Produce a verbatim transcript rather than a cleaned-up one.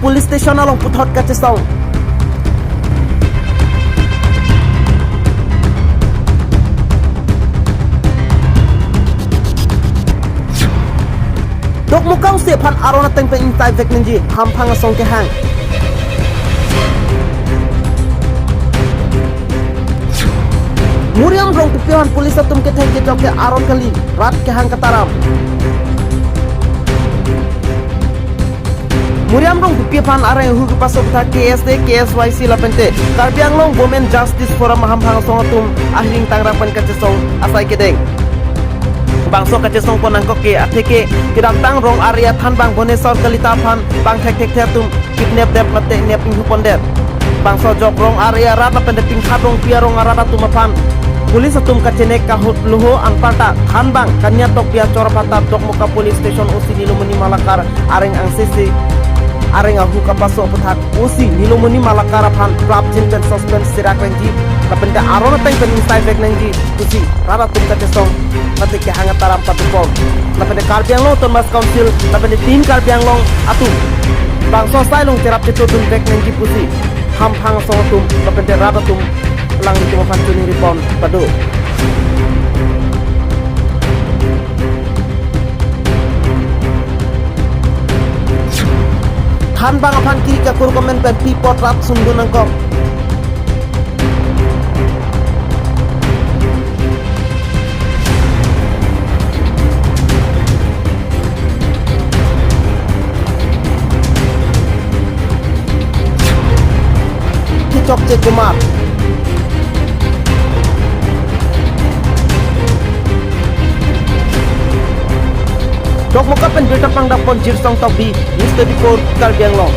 Police Station along puthot kachesong. Dokmoka osi aphan aron ateng pen ingtai vek nangji, hamphang asong kehang. Muriam Rongpipi aphan police atum ketheng kechok ke aron kali, rat kehang kataram. Muriam Rongpipi aphan areng ahu kepaso aphuthak K S A, K S Y C lapente Karbi Anglong Women Justice Forum hamphang asong atum ahiring tangrang pen kachesong asai kedeng. Bangso kachesong pon nangkok ke atheke kedamtang rong ar-e athanbang Bhubaneswar Kalita aphan bang thekthekthe atum kidnap det mate nep inghu pondet. Bangso ajok rong ar-e arat lapente Pingthap Rongpi arong arat atum aphan police atum kachenek kahut loho anparta thanbang Kaniatokbi achor aphan ta Dokmoka Police Station O C Nilomoni Malakar areng angsese areng ahu kapaso aphuthak O C Nilomoni Malakar aphan prapjin pen suspense serak nangji lapente aron ateng pen ingtai vek nangji pusi rat atum kachesong mate kehang ataram padupon. Lapente Karbi Anglong Autonomous Council lapente Team Karbi Anglong atum bangso asai along cherap chetodun vek nangji pusi hamphang asong atum lapente rat atum alanglitum aphan choningri pon pado. Thanbang aphan kiri kakur komen pen pi apot rat sungdun nangkok. Kechokche Kumar. Dokmoka pen birta pangdapon Jirsong Tokbi, News twenty-four, Karbi Anglong.